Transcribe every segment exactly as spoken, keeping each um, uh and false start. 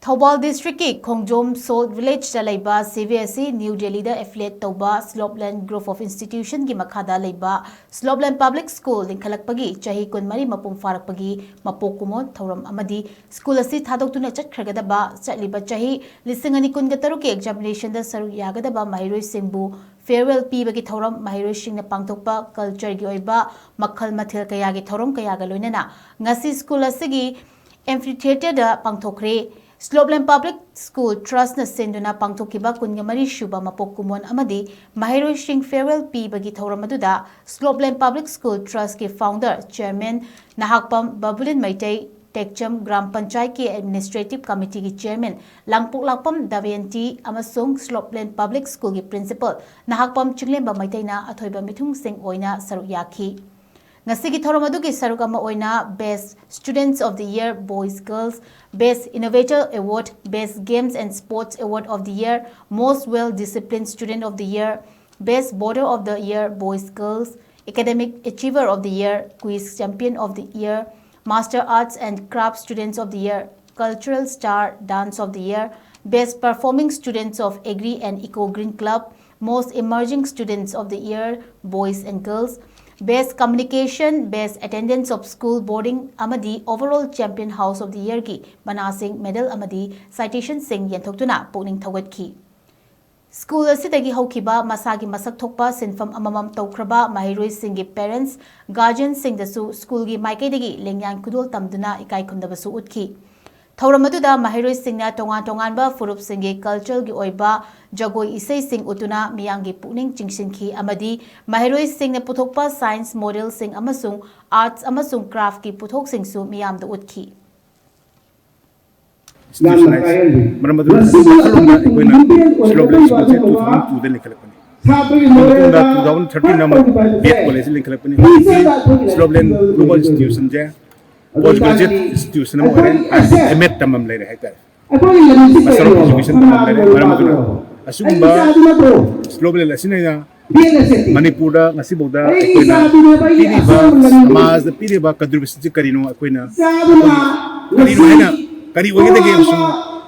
ꯊꯧꯕꯥꯜ ꯗꯤꯁꯇ꯭ꯔꯤꯛꯀꯤ ꯈꯣꯡꯖꯣꯝ ꯁꯣꯜꯠ ꯚꯤꯂꯦꯖꯇ ꯂꯩꯕ ꯁꯤ ꯕꯤ ꯑꯦꯁ ꯏ ꯅ꯭ꯌꯨ ꯗꯦꯜꯂꯤꯗ ꯑꯦꯐꯤꯂꯤꯌꯦꯠ ꯇꯧꯕ ꯁ꯭ꯂꯣꯞꯂꯦꯟ ꯒ꯭ꯔꯨꯞ ꯑꯣꯐ ꯏꯟꯁꯇꯤꯇ꯭ꯌꯨꯁꯟꯒꯤ ꯃꯈꯥꯗ ꯂꯩꯕ ꯁ꯭ꯂꯣꯞꯂꯦꯟ ꯄꯕ꯭ꯂꯤꯛ ꯁ꯭ꯀꯨꯜ ꯂꯤꯡꯈꯠꯂꯛꯄꯒꯤ ꯆꯍꯤ ꯀꯨꯟꯃꯔꯤ ꯃꯄꯨꯡ ꯐꯥꯔꯛꯄꯒꯤ ꯃꯄꯣꯛ ꯀꯨꯝꯑꯣꯟ ꯊꯧꯔꯝ ꯑꯃꯗꯤ ꯁ꯭ꯀꯨꯜ ꯑꯁꯤ ꯊꯥꯗꯣꯛꯇꯨꯅ ꯆꯠꯈ꯭ꯔꯒꯗꯕ ꯆꯠꯂꯤꯕ ꯆꯍꯤ ꯂꯤꯁꯤꯡ ꯑꯅꯤ ꯀꯨꯟꯒ ꯇꯔꯨꯛꯀꯤ ꯑꯦꯛꯖꯥꯃꯤꯅꯦꯁꯟꯗ ꯁꯔꯨꯛ ꯌꯥꯒꯗꯕ ꯃꯍꯩꯔꯣꯏꯁꯤꯡꯕꯨ ꯐꯦꯌꯔꯋꯦꯜ ꯄꯤꯕꯒꯤ ꯊꯧꯔꯝ, ꯃꯍꯩꯔꯣꯏꯁꯤꯡꯅ ꯄꯥꯡꯊꯣꯛꯄ ꯀꯜꯆꯔꯒꯤ ꯑꯣꯏꯕ ꯃꯈꯜ ꯃꯊꯦꯜ ꯀꯌꯥꯒꯤ ꯊꯧꯔꯝ ꯀꯌꯥꯒ ꯂꯣꯏꯅꯅ ꯉꯁꯤ ꯁ꯭ꯀꯨꯜ ꯑꯁꯤꯒꯤ amphitheatreꯗ ꯄꯥꯡꯊꯣꯛꯈ꯭ꯔꯦ꯫ ꯁ꯭ꯂꯣꯞꯂꯦꯟ ꯄꯕ꯭ꯂꯤꯛ ꯁ꯭ꯀꯨꯜ ꯇ꯭ꯔꯁꯅ ꯁꯤꯟꯗꯨꯅ ꯄꯥꯡꯊꯣꯛꯈꯤꯕ ꯀꯨꯟꯒ ꯃꯔꯤ ꯁꯨꯕ ꯃꯄꯣꯛ ꯀꯨꯝꯑꯣꯟ ꯑꯃꯗꯤ ꯃꯍꯩꯔꯣꯏꯁꯤꯡ ꯐꯦꯌꯔꯋꯦꯜ ꯄꯤꯕꯒꯤ ꯊꯧꯔꯝ ꯑꯗꯨꯗ ꯁ꯭ꯂꯣꯞꯂꯦꯟ ꯄꯕ꯭ꯂꯤꯛ ꯁ꯭ꯀꯨꯜ ꯇ꯭ꯔꯁꯀꯤ ꯐꯥꯎꯟꯗꯔ ꯆꯤꯌꯔꯃꯦꯟ ꯅꯍꯥꯛꯄꯝ ꯕꯕꯨꯂꯤꯟ ꯃꯩꯇꯩ, ꯇꯦꯛꯆꯝ ꯒ꯭ꯔꯥꯝ ꯄꯟꯆꯥꯌꯠꯀꯤ ꯑꯦꯗꯃꯤꯅꯤꯁꯇ꯭ꯔꯦꯇꯤꯚ ꯀꯃꯤꯇꯤꯒꯤ ꯆꯤꯌꯔꯃꯦꯟ ꯂꯥꯡꯄꯣꯛꯂꯥꯛꯄꯝ ꯗꯕꯌꯟꯇꯤ ꯑꯃꯁꯨꯡ ꯁ꯭ꯂꯣꯞꯂꯦꯟ ꯄꯕ꯭ꯂꯤꯛ ꯁ꯭ꯀꯨꯜꯒꯤ ꯄ꯭ꯔꯤꯟꯁꯤꯄꯜ ꯅꯍꯥꯛꯄꯝ ꯆꯤꯡꯂꯦꯝꯕ ꯃꯩꯇꯩꯅ ꯑꯊꯣꯏꯕ ꯃꯤꯊꯨꯡꯁꯤꯡ ꯑꯣꯏꯅ ꯁꯔꯨꯛ ꯌꯥꯈꯤ꯫ ꯉꯁꯤꯒꯤ ꯊꯧꯔꯝ ꯑꯗꯨꯒꯤ ꯁꯔꯨꯛ ꯑꯃ ꯑꯣꯏꯅ Best Students of the Year Boys Girls, Best Innovator Award, Best Games and Sports Award of the Year, Most Well Disciplined Student of the Year, Best Boarder of the Year Boys Girls, Academic Achiever of the Year, Quiz Champion of the Year, Master Arts and Craft Students of the Year, Cultural Star Dance of the Year, Best Performing Students of Agri and Eco Green Club, Most Emerging Students of the Year, Boys and Girls, Best Communication, Best Attendance of School Boarding ꯑꯃꯗꯤ Overall Champion House of the Yearꯒꯤ ꯃꯅꯥꯁꯤꯡ, medal ꯑꯃꯗꯤ ꯁꯥꯏꯇꯦꯁꯟꯁꯤꯡ ꯌꯦꯟꯊꯣꯛꯇꯨꯅ ꯄꯨꯛꯅꯤꯡ ꯊꯧꯒꯠꯈꯤ꯫ School ꯑꯁꯤꯗꯒꯤ ꯍꯧꯈꯤꯕ ꯃꯁꯥꯒꯤ ꯃꯁꯛ ꯊꯣꯛꯄ ꯁꯤꯟꯐꯝ ꯑꯃꯃꯝ ꯇꯧꯈ꯭ꯔꯕ ꯃꯍꯩꯔꯣꯏꯁꯤꯡꯒꯤ ꯄꯦꯔꯦꯟꯠꯁ, ꯒꯥꯔꯖꯤꯌꯟꯁꯤꯡꯗꯁꯨ ꯁ꯭ꯀꯨꯜꯒꯤ ꯃꯥꯏꯀꯩꯗꯒꯤ ꯂꯦꯡꯌꯥꯟ ꯈꯨꯗꯣꯜ ꯇꯝꯗꯨꯅ ꯏꯀꯥꯏ ꯈꯨꯝꯅꯕꯁꯨ ꯎꯠꯈꯤ꯫ ꯊꯧꯔꯝ ꯑꯗꯨꯗ ꯃꯍꯩꯔꯣꯏꯁꯤꯡꯅ ꯇꯣꯉꯥꯟ ꯇꯣꯉꯥꯟꯕ ꯐꯨꯔꯨꯞꯁꯤꯡꯒꯤ ꯀꯜꯆꯔꯒꯤ ꯑꯣꯏꯕ ꯖꯒꯣꯏ ꯏꯁꯩꯁꯤꯡ ꯎꯠꯇꯨꯅ ꯃꯤꯌꯥꯝꯒꯤ ꯄꯨꯛꯅꯤꯡ ꯆꯤꯡꯁꯤꯟꯈꯤ ꯑꯃꯗꯤ ꯃꯍꯩꯔꯣꯏꯁꯤꯡꯅ ꯄꯨꯊꯣꯛꯄ ꯁꯥꯏꯟꯁ ꯃꯣꯗꯦꯜꯁꯤꯡ ꯑꯃꯁꯨꯡ ꯑꯥꯔꯠꯁ ꯑꯃꯁꯨꯡ ꯀ꯭ꯔꯥꯐꯀꯤ ꯄꯣꯠꯊꯣꯛꯁꯤꯡꯁꯨ ꯃꯤꯌꯥꯝꯗ ꯎꯠꯈꯤ꯫ Institution ꯍꯥꯏꯁꯦ꯫ ꯃꯔꯝ ꯑꯗꯨꯅ ꯑꯗꯨꯒꯤ ꯋꯥꯈꯜꯂꯣꯟꯗ ꯑꯩꯈꯣꯏꯅ ꯁ꯭ꯂꯣꯞꯂꯦꯟ ꯁ꯭ꯀꯨꯜꯁꯦ two thousand twoꯗ ꯂꯤꯡꯈꯠꯂꯛꯄꯅꯤ꯫ ꯃꯇꯨꯡꯗ two thousand thirteenꯗ ꯑꯃꯨꯛ B.Ed College ꯂꯤꯡꯈꯠꯂꯛꯄꯅꯤ꯫ ꯍꯧꯖꯤꯛꯇꯤ ꯁ꯭ꯂꯣꯞꯂꯦꯟ Global Institutionꯁꯦ post graduate institution ꯑꯃ ꯑꯣꯏꯔꯦ, M.Ed ꯇꯝꯐꯝ ꯂꯩꯔꯦ ꯍꯥꯏꯇꯥꯔꯦ꯫ Master of Education ꯇꯝꯐꯝ ꯂꯩꯔꯦ꯫ ꯃꯔꯝ ꯑꯗꯨꯅ ꯑꯁꯤꯒꯨꯝꯕ ꯁ꯭ꯂꯣꯞꯂꯦꯟ ꯑꯁꯤꯅ ꯃꯅꯤꯄꯨꯔꯗ ꯉꯁꯤꯐꯥꯎꯗ ꯑꯩꯈꯣꯏꯅ ꯄꯤꯔꯤꯕ, ꯁꯃꯥꯖꯗ ꯄꯤꯔꯤꯕ contributionꯁꯤ ꯀꯔꯤꯅꯣ, ꯑꯩꯈꯣꯏꯅ ꯀꯔꯤꯅꯣ ꯍꯥꯏꯅ, ꯀꯔꯤ ꯑꯣꯏꯒꯗꯒꯦ ꯑꯃꯁꯨꯡ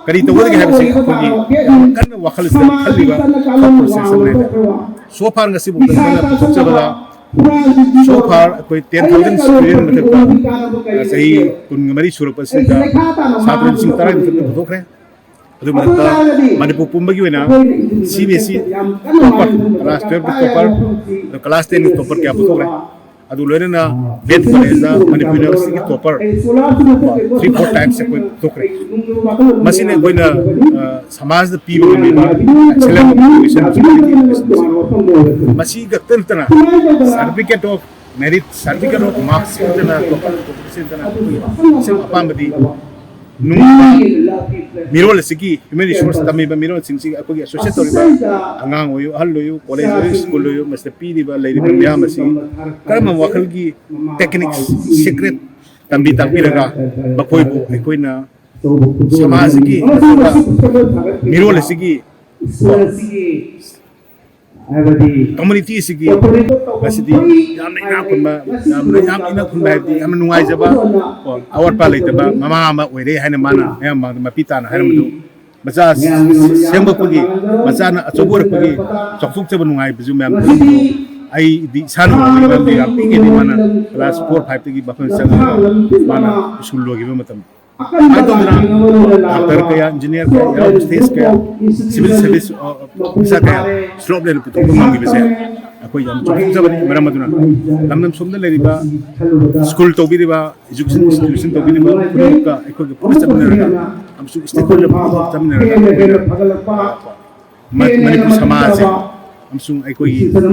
ꯀꯔꯤ ꯇꯧꯒꯗꯒꯦ ꯍꯥꯏꯕꯁꯤ ꯑꯩꯈꯣꯏꯒꯤ ꯌꯥꯝ ꯀꯟꯅ ꯋꯥꯈꯜꯁꯤꯗ ꯈꯜꯂꯤꯕ ꯊꯕꯛ ꯄ꯭ꯔꯣꯁꯦꯁ ꯑꯃꯅꯤ ꯍꯥꯏꯇꯥꯔꯦ꯫ ꯁꯣ ꯐꯥꯔ ꯉꯁꯤꯐꯥꯎꯗ ꯑꯩꯈꯣꯏꯅ ꯄꯨꯊꯣꯛꯆꯕꯗ ꯁꯣ ꯐꯥꯔ ꯑꯩꯈꯣꯏ ꯇꯦꯟ ꯊꯥꯎꯖꯟ ꯁ꯭ꯇꯨꯗꯦꯟ ꯃꯊꯛꯇ ꯆꯍꯤ ꯀꯨꯟꯒ ꯃꯔꯤ ꯁꯨꯔꯛꯄꯁꯤꯗ ꯁꯥꯇ꯭ꯔ ꯂꯤꯁꯤꯡ ꯇꯔꯥꯒꯤ ꯃꯊꯛꯇ ꯄꯨꯊꯣꯛꯈ꯭ꯔꯦ꯫ ꯑꯗꯨ ꯃꯊꯛꯇ ꯃꯅꯤꯄꯨꯔ ꯄꯨꯝꯕꯒꯤ ꯑꯣꯏꯅ C B S E topper class ꯇꯨꯌꯦꯜꯐꯀꯤ ꯇꯣꯞꯄꯔ, ꯀ꯭ꯂꯥꯁ ꯇꯦꯟꯒꯤ ꯇꯣꯞꯄꯔ ꯀꯌꯥ ꯄꯨꯊꯣꯛꯈ꯭ꯔꯦ꯫ ꯑꯗꯨ ꯂꯣꯏꯅꯅ ꯕꯦꯠ ꯀꯣꯂꯦꯖꯇ ꯃꯅꯤꯄꯨꯔ ꯌꯨꯅꯤꯚꯔꯁꯤꯇꯤꯒꯤ ꯇꯣꯞꯄꯔ ꯊ꯭ꯔꯤ ꯐꯣꯔ ꯇꯥꯏꯝꯁ ꯑꯩꯈꯣꯏ ꯄꯨꯊꯣꯛꯈ꯭ꯔꯦ꯫ ꯃꯁꯤꯅ ꯑꯩꯈꯣꯏꯅ, ꯑ, ꯁꯃꯥꯖꯗ ꯄꯤꯕ ꯉꯝꯂꯤꯕ ꯑꯦꯛꯁꯦꯂꯦꯟ ꯑꯣꯐ ꯏꯗꯨꯀꯦꯁꯟ ꯃꯁꯤ ꯈꯛꯇ ꯅꯠꯇꯅ certificate of merit, certificate of mark ꯁꯤ ꯈꯛꯇꯅ ꯇꯣꯞꯄꯔ ꯇꯣꯞꯄꯔ ꯁꯤ ꯅꯠꯇꯅ ꯑꯩꯈꯣꯏꯒꯤ ꯑꯁꯪ ꯑꯄꯥꯝꯕꯗꯤ ꯅꯨꯡ ꯃꯤꯔꯣꯜ ꯑꯁꯤꯒꯤ ꯍ꯭ꯌꯨꯃꯦꯟ ꯔꯤꯁꯣꯔꯁ ꯇꯝꯃꯤꯕ ꯃꯤꯔꯣꯜꯁꯤꯡꯁꯤ ꯑꯩꯈꯣꯏꯒꯤ ꯑꯦꯁꯣꯁꯤꯌꯦꯠ ꯇꯧꯔꯤꯕ ꯑꯉꯥꯡ ꯑꯣꯏꯌꯨ, ꯑꯍꯜ ꯑꯣꯏꯌꯨ, ꯀꯣꯂꯦꯖ ꯑꯣꯏꯌꯨ, ꯁ꯭ꯀꯨꯜ ꯑꯣꯏꯌꯨ, ꯃꯁꯤꯗ ꯄꯤꯔꯤꯕ ꯂꯩꯔꯤꯕ ꯃꯤꯌꯥꯝ ꯑꯁꯤ ꯀꯔꯝꯕ ꯋꯥꯈꯜꯒꯤ ꯇꯦꯛꯅꯤꯛꯁ, ꯁꯤꯀ꯭ꯔꯦꯠ ꯇꯝꯕꯤ ꯇꯥꯛꯄꯤꯔꯒ ꯃꯈꯣꯏꯕꯨ ꯑꯩꯈꯣꯏꯅ ꯁꯃꯥꯖꯁꯤꯒꯤ ꯃꯤꯔꯣꯜ ꯑꯁꯤꯒꯤ ꯀꯣ, ꯀꯝꯃꯨꯅꯤꯇꯤ ꯑꯁꯤꯒꯤ ꯉꯁꯤꯗꯤ ꯌꯥꯝꯅ ꯏꯅꯥꯛ ꯈꯨꯟꯕ, ꯌꯥꯝꯅ, ꯌꯥꯝ ꯏꯅꯥꯛ ꯈꯨꯟꯕ ꯍꯥꯏꯕꯗꯤ ꯌꯥꯝꯅ ꯅꯨꯡꯉꯥꯏꯖꯕ, ꯀꯣ, ꯑꯋꯥꯠꯄ ꯂꯩꯇꯕ ꯃꯃꯥ ꯑꯃ ꯑꯣꯏꯔꯦ ꯍꯥꯏꯅ ꯃꯥꯅ ꯃꯌꯥꯝ ꯃꯃꯥꯡꯗ ꯃꯄꯤ ꯇꯥꯅ ꯍꯥꯏꯔꯝꯕꯗꯨ, ꯃꯆꯥ ꯁꯦꯝꯕ ꯈꯨꯗꯤꯡ, ꯃꯆꯥꯅ ꯑꯆꯧꯕ ꯑꯣꯏꯔꯛꯄꯒꯤ ꯆꯥꯎꯊꯣꯛꯆꯕ ꯅꯨꯡꯉꯥꯏꯕꯁꯨ ꯃꯌꯥꯝ ꯈꯪꯕꯗꯣ ꯑꯩꯗꯤ ꯏꯁꯥꯅ ꯎꯕꯒꯤ ꯃꯔꯝꯗꯤ ꯌꯥꯝ ꯄꯤꯛꯏꯉꯩꯗꯒꯤ ꯃꯥꯅ ꯀ꯭ꯂꯥꯁ ꯐꯣꯔ ꯐꯥꯏꯚꯇꯒꯤ ꯃꯐꯝ ꯆꯪꯉꯒ ꯃꯥꯅ ꯁ꯭ꯀꯨꯜ ꯂꯣꯏꯈꯤꯕ ꯃꯇꯝ꯫ ꯁꯨꯃꯥꯏꯅ ꯇꯧꯗꯅ ꯗꯥꯛꯇꯔ ꯀꯌꯥ, ꯏꯟꯖꯤꯅꯤꯌꯥꯔ ꯀꯌꯥ, ꯑꯦꯔꯣ ꯍꯣꯁꯇꯦꯁ ꯀꯌꯥ, ꯁꯤꯚꯤꯜ ꯁꯔꯚꯤꯁ ꯑꯣꯐꯤꯁꯥꯔ ꯀꯌꯥ ꯁ꯭ꯂꯣꯞ ꯂꯦꯟ ꯄꯨꯊꯣꯛꯄ ꯉꯝꯈꯤꯕꯁꯦ ꯑꯩꯈꯣꯏ ꯌꯥꯝ ꯆꯥꯎꯊꯣꯛꯆꯕꯅꯤ꯫ ꯃꯔꯝ ꯑꯗꯨꯅ ꯂꯝꯗꯝ ꯁꯣꯝꯗ ꯂꯩꯔꯤꯕ ꯁ꯭ꯀꯨꯜ ꯇꯧꯕꯤꯔꯤꯕ, ꯏꯖꯨꯀꯦꯁꯟ ꯏꯟꯁꯇꯤꯇ꯭ꯌꯨꯁꯟ ꯇꯧꯕꯤꯔꯤꯕ ꯈꯨꯗꯤꯡꯃꯛꯀ ꯑꯩꯈꯣꯏꯒ ꯄꯨꯟꯅ ꯆꯠꯃꯤꯟꯅꯔꯒ ꯑꯃꯁꯨꯡ ꯁ꯭ꯇꯦꯛꯍꯣꯜꯗꯔ ꯄꯨꯝꯅꯃꯛ ꯆꯠꯃꯤꯟꯅꯔꯒ ꯑꯩꯈꯣꯏꯅ ꯃ-, ꯃꯅꯤꯄꯨꯔ ꯁꯃꯥꯖꯁꯦ ꯑꯃꯁꯨꯡ ꯑꯩꯈꯣꯏꯒꯤ